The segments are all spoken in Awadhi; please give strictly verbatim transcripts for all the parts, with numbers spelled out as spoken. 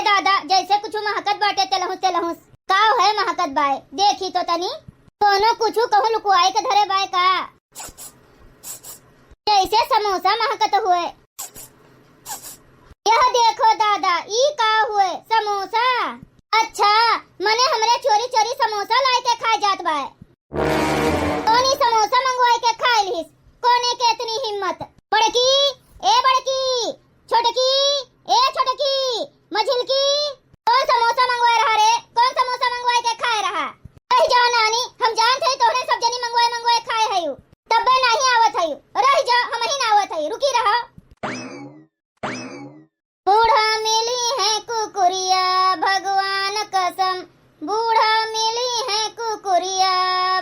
दादा, जैसे कुछ महकत बाटे तेलहुस तेलहुस। का है महकत बाय? देखी तो तनी। कोनो कुछ कहूँ लुकुआई के धरे बाय का? जैसे समोसा महकत हुए। यह देखो दादा, ई का हुए? समोसा। अच्छा, मने हमरे चोरी चोरी समोसा लाए के खाए जात बाय। कौनी समोसा मंगवाए के खाए लिहिस? कोने के इतनी हिम्मत? बड़की, ए बड़की, छोटकी, ए छोटकी, मझिलकी, कौन समोसा मंगवाए रहा रे? कौन समोसा मंगवाए के खाए रहा? रह जाओ नानी, हम जानत हई तोहरे सब जनी मंगवाए मंगवाए खाए हयू, तब्बे नाही आवत हयू। रह जाओ, हम ही ना आवत हई, रुकी रहो। बूढ़ा मिली है कुकुरिया भगवान कसम, बूढ़ा मिली है कुकुरिया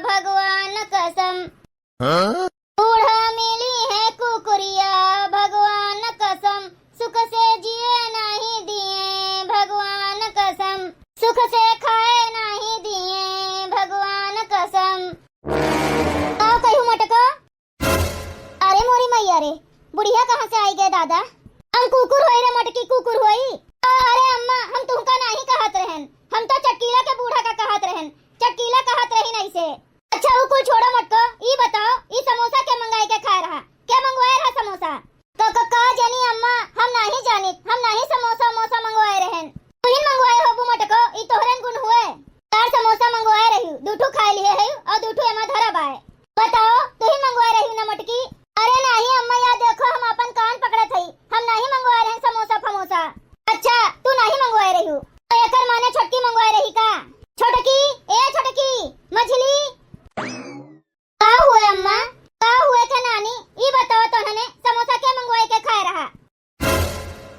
भगवान कसम। हाँ? बूढ़ा मिली है कुकुरिया भगवान कसम, सुख से जिए नाही दिए भगवान कसम, सुख से खाए नाही दिए भगवान कसम। का कहू मटको? अरे मोरी मैया रे, बुढ़िया कहाँ से आई गए दादा? हम कुकुर होई रे मटकी, कुकुर होई। अरे अम्मा, हम तुमका नाही कहत रहन, हम तो चटकीला के बूढ़ा का कहत रहन, चटकीला कहत रही नहीं से। अच्छा, उ कुल छोड़ो मटको, ई बताओ, ई समोसा के मंगाए के खाए रहा? के मंगवाए रहा समोसा? का, का, का जानी अम्मा, हम नाही जानित, हम नाही समोसा उमोसा मंगवाए रहन। तुहिन मंगवाए होबू मटको, ई तोहरन गुन हुए। चार समोसा मंगवाए रही, दू ठू खाए लिए है और दू ठू एमा धरा बाय। बताओ, तुहिन मंगवाए रही ना मटकी? अरे नाही अम्मा, या देखो, हम अपन कान पकड़त हई, हम नाही मंगवाए रहन समोसा फमोसा। अच्छा, तू नाही मंगवाए रही, तो एकर माने छोटकी मंगवाए रही का? छोटकी, ए छोटकी, मझली। का हुए अम्मा? का हुए के नानी? ई बताओ तोहने समोसा के मंगवाए के खाए रहा?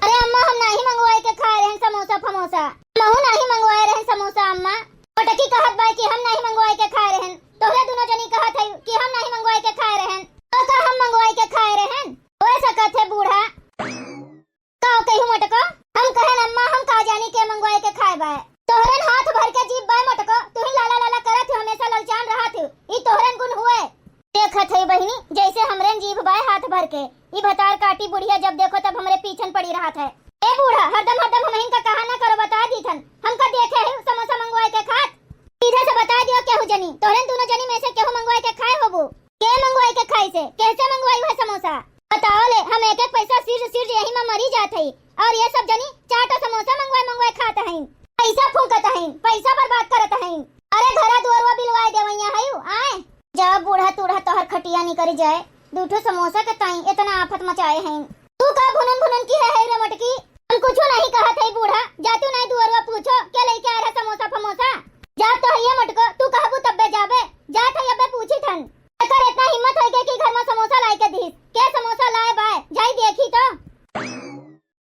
अरे अम्मा, हम नाही मंगवाए के खाए रहन समोसा फमोसा। महू नाही मंगवाए रहन समोसा अम्मा। छोटकी कहत बाय कि हम नाही मंगवाए के खाए रहन। तोहरे दुनो जनी कहत हई कि हम नाही मंगवाए के खाए रहन। तो का हम मंगवाए के खाए रहन? हो सकत है बूढ़ा। का कहू मटको? हम कहन अम्मा, हम का जानी के मंगवाए के खाए बाय। तोहरन हाथ भर के जीभ बाय मटको, तुही लाला लाला करत हो, हमेशा ललचान रहत हो। ई तोहरन गुन हुए। देखत है बहिनी, जैसे हमरेन जीभ बाय हाथ भर के, ई भतार काटी बुढ़िया जब देखो तब हमरे पीछन पड़ी रहत है। ए बूढ़ा, हरदम हरदम हमहिन का कहा ना करो, बता दीथन। हमका देखे है समोसा मंगवाए के खात? सीधे से बता दियो केहू जनी, तोहरेन दुनो जनी में से केहू मंगवाए के खाए होबू? के मंगवाई के खाई से? कैसे मंगवाई है समोसा? बताओ ले, हम एक एक पैसा सिर सिर यही में मरी जात हई, और ये सब जनी चार ठो समोसा मंगवाए मंगवाए खात हईन, पैसा फूंकत हईन, पैसा बर्बाद करत हईन। अरे घरा दुआरवा बिलवाए देवैया हयू, आए। जा बूढ़ा तूढ़ा तोहर खटिया निकरी जाए, दू ठो समोसा के ताई इतना आफत मचाए हईन। तू का भुनन भुनन की है, है रे मटकी? हम कुछो नहीं कहत हई बूढ़ा, जा तू नहीं दुअरवा पूछो, के लेके आए रहे समोसा फमोसा? जा तो हइये मटको, तू कहबू तब्बे जाबे, जा तो अबे पूछी थन। एकर इतना हिम्मत होई गए कि घर में समोसा लाई के दीस, के समोसा लाए बाय, जाई देखी तो।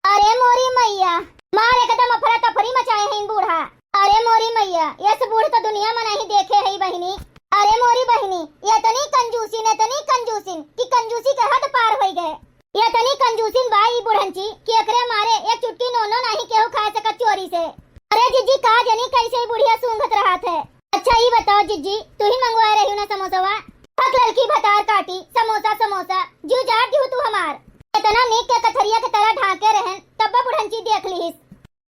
अरे मोरी मैया, मार एकदम अफरा तफरी मचाए हैं बूढ़ा। अरे मोरी मैया, यस बूढ़ तो दुनिया में नहीं देखे है बहिनी। अरे मोरी बहिनी, इतनी कंजूसिन, इतनी कंजूसिन कि कंजूसी के हद पार होई गए। इतनी कंजूसिन बा ई बुढ़ंची कि एकरे मारे एक चुटकी नोनो नाही केहू खा सकत चोरी से। अरे जिज्जी, का जनी कैसे ई बुढ़िया सूंघत रहत है। अच्छा ई बताओ जिज्जी, तू ही मंगवाए रही ना समोसवा? हक ललकी भतार काटी, समोसा समोसा, जीव जाट दिहू तू हमार। इतना नीक के कथरिया के तरह ढांके रहन, तब्बा बुढ़ंची देख लीस।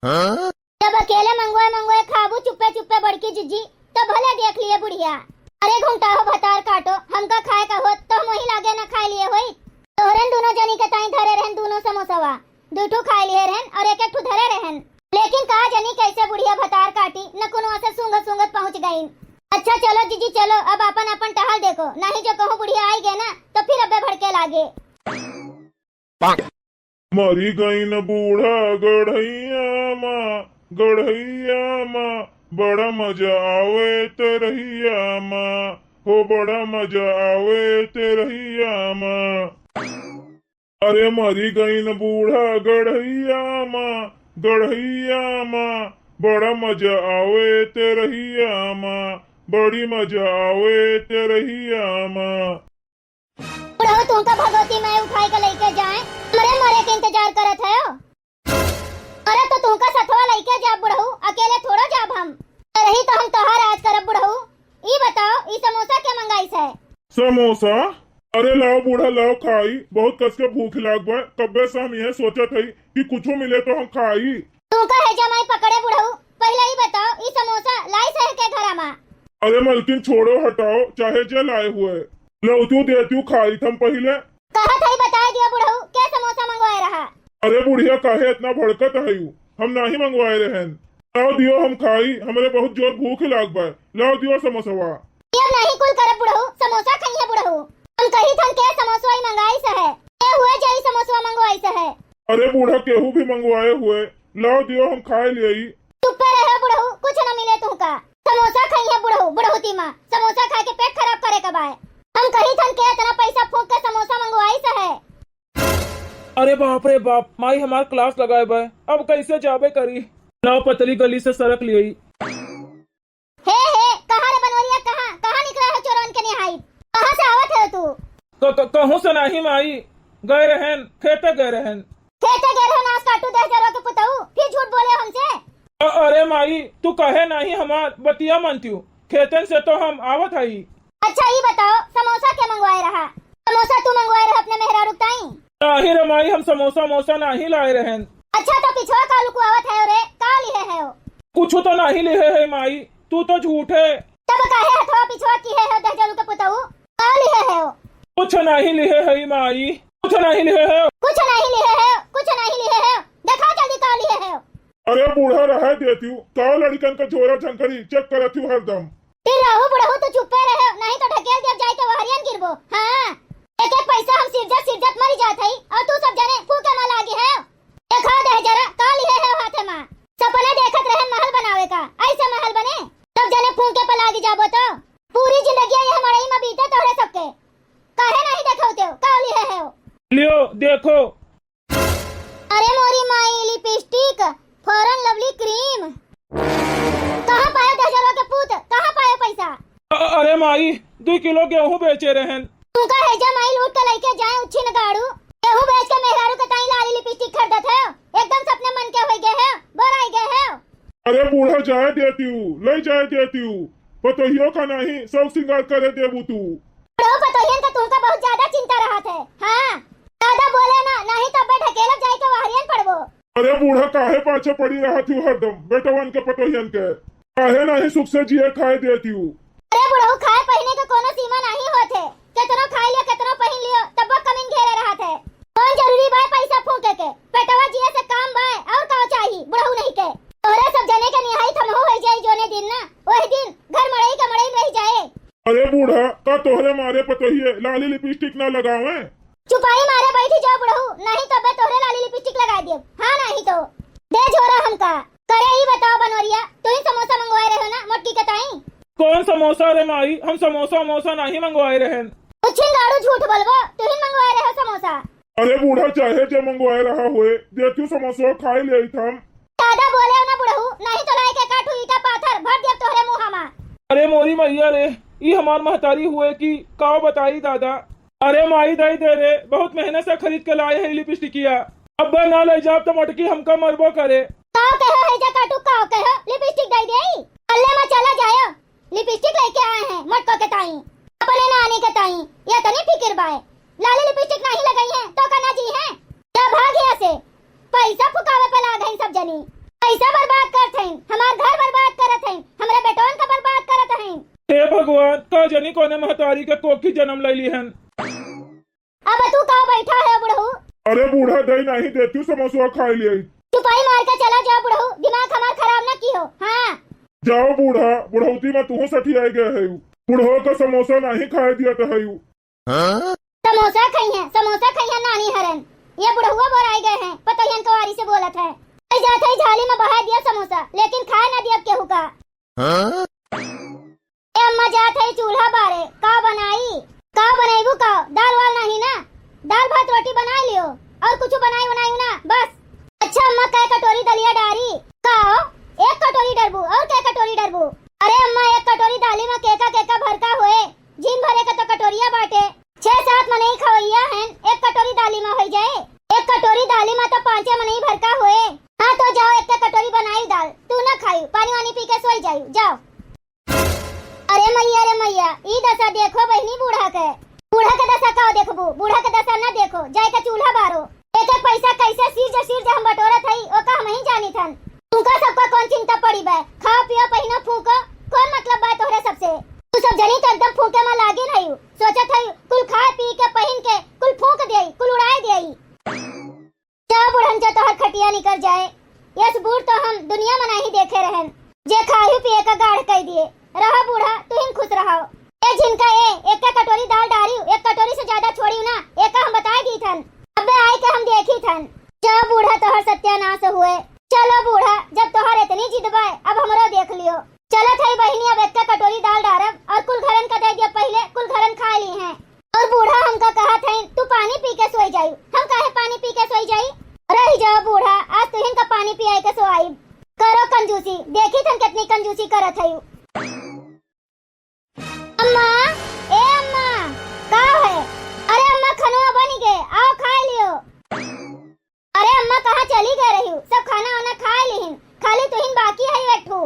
हाँ? जब अकेले मंगवाए मंगवाए खाबू चुप्पे चुप्पे बड़की जिज्जी, तो भले देख लिए बुढ़िया। अरे घुंटा हो भतार काटो, हमका खाए का होत तो हम वही लागे ना खाए लिए होई। तोहरेन दोनों जनी के ताई धरे रहन दोनों समोसवा, दू ठू खाए लिए रहन और एक एक ठू धरे रहन। लेकिन का जनी कैसे बुढ़िया भतार काटी, न कोनो से सूंघत सूंघत पहुंच गईन। अच्छा चलो जिज्जी चलो, अब अपन अपन टहल देखो, नहीं जो कहूँ बुढ़िया आई गए ना तो फिर अब्बे भड़के लागे। मरी गईन बूढ़ा गढ़ैया मा, गढ़ैया मा, बड़ा मजा आवे तेरहिया मा, हो बड़ा मजा आवे तेरहिया मा। अरे मरी गईन बूढ़ा गढ़ैया मा, गढ़ैया मा, बड़ा मजा आवे तेरहिया मा, बड़ी मजा आवे तेरहिया मा। बुढ़ऊ, तुमका भगवती माई उठाई के लइके जाए, हमरे मरे के इंतजार करत है। अरे तो तुमका सथवा लइके जाब बुढ़ऊ, अकेले थोड़ा जाब हम। रही तो हम तोहार राज करब बुढ़ऊ। ई बताओ, ई समोसा के मंगाई से? समोसा? अरे लाओ बूढ़ा, लाओ खाई, बहुत कस के भूख लाग बा। कब्बे से हम यह सोचत हई कि कुछो मिले तो हम खाई। तू का है जमाई पकड़े बुढ़ऊ, पहिले ई बताओ, ई समोसा लाइस है के घरा मा? अरे मलकिन, छोड़ो, हटाओ, चाहे जे लाए हुए। लौतू देतू खाइत हम पहिले। कहत हई बताए दियो बुढ़ऊ, के समोसा मंगवाए रहा? अरे बुढ़िया, काहे इतना भड़कत हयू? हम नाही मंगवाए रहन। लाओ दियो हम खाई, हमरे बहुत जोर भूख लाग बा। लाओ दियो समोसवा। ये अब नाही कुल करब बुढ़ऊ, समोसा खइहे बुढ़ऊ। हम कही थन के समोसवा ही मंगाइस है। ए हुए जाई समोसवा मंगवाइस है। अरे बूढ़ा, केहू भी मंगवाए हुए, लाओ दियो हम खाए लेई। चुप्पे रहे बुढ़ऊ, कुछ न मिले तुहका। समोसा खइहे बुढ़ऊ, बुढ़ौती मा समोसा खा के पेट खराब करे का बाय। हम कही थन के इतना पैसा फूंक के समोसा मंगवाइस है। अरे बाप रे बाप, माई हमार class लगाए बा, अब कैसे जाबे करी? लाओ पतली गली से सरक लेई। हे, हे, कहाँ रे बनवरिया, कहाँ, कहाँ निकला है चोरन के निहाई? कहाँ से आवत है तू? क-, क-, कहूँ से नाही माई, गए रहन, खेते गए रहन। खेते गए रहन, आज काटू दह जरवा के पुतऊ, फिर झूठ बोले हमसे। अ-, अरे माई, तू कहे नाही हमार बतिया मानतियो, खेतन से तो हम आवत हई। अच्छा, ई बताओ, समोसा के मंगवाए रहा? समोसा तू मंगवाए रहा अपने मेहरारू के ताई? नाही रे माई, हम समोसा मोसा नाही लाए रहन। अच्छा, तो पिछवा का लुकवावत है रे, का लिहे है? कुछ तो नाही लिहे है माई, तू तो झूठे। तब काहे हथवा पिछवा किहे है दहजरू के पुतऊ? का लिहे है? कुछ नाही लिहे है माई, कुछ नाही लिहे है। कुछ नाही लिहे है, कुछ नाही लिहे है। देखा जल्दी का लिहे है। अरे बूढ़ा, रहे देतियो, का लड़िकन का झोरा झंखरी check करतियो हरदम। फिर रहू बुढ़ऊ तू चुप्पे रहे, नाही तो ढकेल दिया जाए के वहरियन गिरबो। हाँ, एक एक पैसा हम सिरजत सिरजत मरी जात हई और तू सब जने फूके मा लागी है। देखा दे जरा का लिहे है हाथे मा। सपने देखत रहन महल बनावे का, ऐसे महल बने? सब जने फूके पे लागी जाबो तो पूरी जिंदगी यह मड़ई मा बीते तोहरे सबके। काहे नाही देखौते हो का लिहे है? लियो देखो। अरे मोरी माई, lipstick, Fair and Lovely cream। कहाँ पायो दहजरवा के पूत, कहाँ पायो पैसा? अ-, अरे माई, दुई किलो गेहूं बेचे रहन। तुमका हैजा माई लूट के लइके जाए उच्छिन गाड़ू। गेहूं बेच के मेहरारू के ताई लाली lipstick खरीदत है, एकदम सपने मन के होई गए है, बोराई गए है। अरे बूढ़ा, जाए देतिउ, लइ जाए देतिउ, पतोहियो का नाही शौक सिंगार करे देबू तू। बुढ़ऊ पतोहियन का तुमका बहुत ज्यादा चिंता रहत है। हाँ, ज्यादा बोले ना, नाही तो अबे ढकेलब जाए के वहरियन पड़बो। अरे बूढ़ा, काहे पाछे पड़ी रहतिउ हरदम बेटवन के पतोहियन के? काहे नाही सुख से जिए खाए देतिउ? अरे बुढ़ऊ, खाए पहिने के कोनो सीमा नाही होत है, केतनो खाए लियो, केतनो पहिन लियो, तब्बो कमीन घेरे रहत है। कौन जरूरी बाय पैसा फूके के? पेटवा जिए से काम बाय, और का चाही बुढ़ऊ नहीं के? तोहरे सब जने के निहाई थमहू होई जाई जोने दिन ना, वही दिन घर मड़ई के मड़ई रह जाए। अरे बूढ़ा, का तोहरे मारे पतोहिए लाली lipstick ना लगावे? चुपाई मारे बैठी जाओ बुढ़ऊ, नहीं तो अबे तोहरे लाली lipstick लगा दियो। हाँ नहीं तो दे झोरा हमका। करे ई बताओ बनवरिया, तू ही समोसा मंगवाए रहे हो ना मोटकी के ताई? कौन समोसा रे माई, हम समोसा वमोसा नाही मंगवाए रहन। उच्छिन गाड़ू झूठ बोलबो, तू ही मंगवाए रहे हो समोसा। अरे बूढ़ा, चाहे जे मंगवाए रहा होए, देतिउ समोसा खाए लेइत हम। ज्यादा बोले ना बुढ़ऊ, नहीं तो लाए के काठू ईटा पाथर भर दिया तोहरे मुँह मा। अरे मोरी मैया रे, ई हमार महतारी हुए कि का बताई दादा। अरे माई दई दे रे, बहुत मेहनत से खरीद के लाए है लिपस्टिकिया। अब्बे ना लइ जाब तो मटकी हमका मरबो करे। काव कहो है जा काटू, काव कहो, लिपस्टिक दई देई? अल्ले मा चला जायो, लिपस्टिक लइके आए हैं मटको के ताई, अपने नानी के ताई। ये तनी फिकिर बाय, लाली लिपस्टिक नाही लगाई है तो का ना जी है? जा भाग यहाँ से। पैसा फुकावे पे लाग हईन सब जनी, पैसा बर्बाद करत हईन, हमार घर बर्बाद करत हईन, हमरे बेटवन का बर्बाद करत हईन। हे भगवान, का जनी कोने महतारी के कोखी जन्म लैली हन। अब तू का बैठा है बुढ़ऊ? अरे बूढ़ा, दई नाही देतिउ समोसवा खाए लिए। चुपाई मार के चला जा बुढ़ऊ, दिमाग हमार खराब ना किहो। हाँ। जाओ बूढ़ा, बुढ़ौती मा तुहू सठियाए गए है। बुढ़ऊ का समोसा नाही खाए दिया तो है। हाँ? समोसा खइहे, समोसा खइहे नानी हरन। ये बुढ़उआ बोराइ गए हैं, पतोहियन कवारी से बोलत है। "ए जात है झाली मा बहाइ दिया समोसा, लेकिन खाए ना दिया केहू का।" हाँ? ए अम्मा जात है चूल्हा बारे, का बनाई? का बनइबू का? दाल वाल नाही ना? दाल भात रोटी बनाइ लियो, और कुछ बनाई बनाई ना, बस। अच्छा अम्मा, कै कटोरी दलिया डारी? का हो? एक कटोरी डरबू, और कै कटोरी डरबू? अरे अम्मा, एक कटोरी दाली मा केका केका भरका होए, झीन भरे का तो कटोरिया बाटे। छह सात मनई खवैया हन, एक कटोरी दाली मा होइ जाए। एक कटोरी दाली मा तो पाँचे मनई भरका होए। हाँ तो जाओ, एक कटोरी बनाई दाल, तू ना खाई, पानी वानी पी के सोई जाई, जाओ। अरे मैया रे मैया, ई दसा देखो बहिनी बूढ़ा के। बूढ़ा के दसा का देखबू, बूढ़ा के दसा ना देखो, जाए के चूल्हा बारो। एक एक पैसा कैसे सिरज सिरज हम बटोरत हई, ओका हमही जानित हन। उनका सबका कौन चिंता पड़ी बा? खाओ पियो पहिनो फूंको, कौन मतलब बा तोहरे सबसे? तू सब जनी तो एकदम फूंके मा लागिन हयू, सोचत हयू कुल खाए पी के पहिन के कुल फूंक देई, कुल उड़ाए देई। जा बुढ़न, जा तोहर खटिया निकर जाए। यस बूढ़ तो हम दुनिया मा नाही देखे रहन, जे खाही पिए का गाढ़ कई दिए। रहा बूढ़ा, तुहिन खुश रहो। ए झिनका ए, एक कटोरी दाल डारियो, एक कटोरी से ज्यादा छोड़ियो ना, एका हम बताए दी थन। अबे आई के हम देखी थन। जा बूढ़ा, तोहर सत्यानाश हुए। चलो बूढ़ा, जब तोहर इतनी जिद बा, अब हमरो देख लियो। चलत हई बहिनी, अब एक कटोरी दाल डारब और कुल घरन का दे दिया, पहिले कुल घरन खा ली हैं। और बूढ़ा हमका कहत हईन, "तू पानी पी के सोई जाई।" हम काहे पानी पी के सोई जाई? रही जाओ बूढ़ा, आज तुहिन का पानी पियाई के सोआई। करो कंजूसी, देखी थन कितनी कंजूसी करत हई। अम्मा, ए अम्मा, का है? अरे अम्मा, खनवा बनी गे, आओ खाए लियो। अरे अम्मा, कहाँ चली गए रही हो? सब खाना वाना खाए लिहिन, खाली तुहिन बाकी है एक ठो।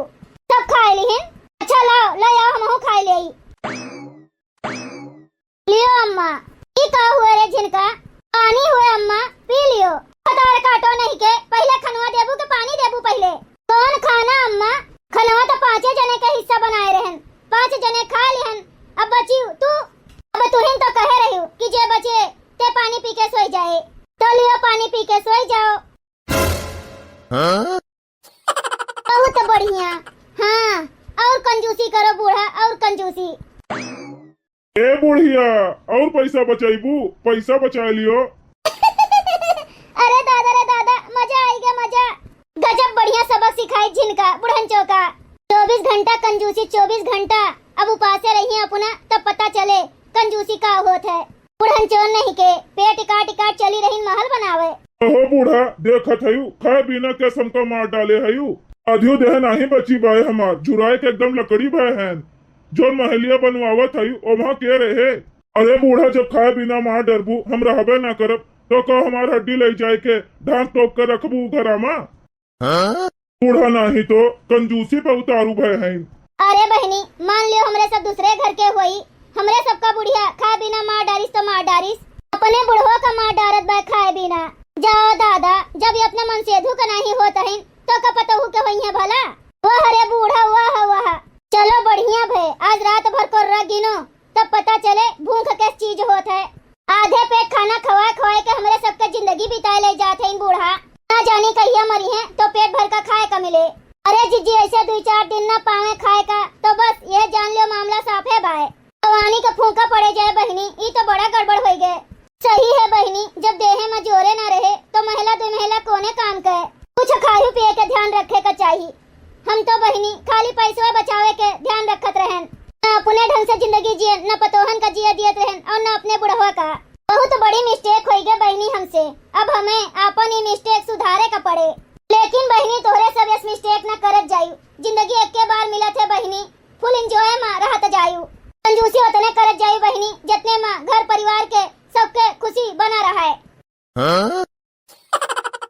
सब खाए लिहिन? अच्छा लाओ, ले आओ, हमहू खाए ले आई। लियो अम्मा, ई का हुए रे झिनका? पानी हुए अम्मा, पी लियो। कतार काटो नहीं के, पहिले खनवा देबू के पानी देबू पहिले? कौन खाना अम्मा? खनवा तो पाँचे जने के हिस्सा बनाए रहन, पाँच जने खा लिहन, अब बचियो तू। अब तुहिन तो कहे रही कि जे बचे ते पानी पी के सोई जाए, तो लियो पानी पी के सोई जाओ। हाँ? बहुत बढ़िया। हाँ, और कंजूसी करो बूढ़ा, और कंजूसी। ए बुढ़िया, और पैसा बचाइबू? पैसा बचा लियो। अरे दादा रे दादा, मजा आइगा मजा। गजब बढ़िया सबक सिखाई झिनका बुढ़न चोका। चौबीस घंटा कंजूसी, चौबीस घंटा। अब उपासे रहिए अपना, तब पता चले कंजूसी का होत है। बुढ़न चोर नहीं के पेट काट काट चली रही महल बनावे। ओहो बूढ़ा, देखत हयू, खाए बिना के सबका मार डाले हयू। आधियो देह नाही बची बाय हमार, झुराए के एकदम लकड़ी भय हैं। जौन महलिया बनवावत हयू, ओम्हा के रहे? अरे बूढ़ा, जब खाए बिना मार डरबू, हम रहबे ना करब, तो का हमार हड्डी ले जाए के ढांक टोक के रखबू घरा मा? हाँ? बूढ़ा नाही तो कंजूसी पे उतारू भय हैं। अरे बहिनी, मान लियो हमरे सब दूसरे घर के होई, हमरे सबका बुढ़िया खाए बिना मार डारिस तो मार डारिस, अपने बुढ़वा का मार डारत बा खाए बिना। जाओ दादा, जब ये अपने मनसेधू का नाही होत हईन, तो का पतोहू के होई है भला? वाह रे बूढ़ा, वाह, वाह। चलो बढ़िया भय, आज रात भर कोर्रा गिनो, तब पता चले भूख किस चीज होत है। आधे पेट खाना खवाए खवाए के हमरे सबके जिंदगी बिताए ले जात हईन बूढ़ा। ना जानी कहिया मरी हैं तो पेट भर का खाए का मिले। अरे जिज्जी, ऐसे दुई चार दिन ना पावे खाए का तो बस यह जान लियो मामला साफे बाय। जवानी के फूंका पड़े जाए बहिनी, ई तो बड़ा गड़बड़ होई गए। सही है बहिनी, जब देहे में जोरे ना रहे तो महिला दुई महिला कोने काम के। कुछ खाए पिए के ध्यान रखे का चाही। हम तो बहिनी खाली पैसवा बचावे के ध्यान रखत रहन, न अपने ढंग से जिंदगी जिए, न पतोहन का जिए दियत रहन और न अपने बुढ़वा का। बहुत बड़ी mistake होई गए बहिनी हमसे। अब हमें आपन ई mistake सुधारे का पड़े। लेकिन बहिनी तोहरे सब यस mistake न करत जायू। जिंदगी एक्के बार मिलत है बहिनी, full enjoy मा रहत जायू। कंजूसी उतने करत जायू बहिनी, जितने मा घर परिवार के सबके खुशी बना रहा है। हाँ?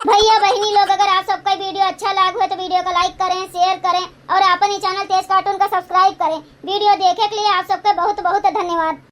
भैया बहिनी लोग, अगर आप सबका video अच्छा लाग हुए तो video का like करें, share करें और आपन ही channel तेज cartoon का subscribe करें। Video देखे के लिए आप सबके बहुत बहुत धन्यवाद।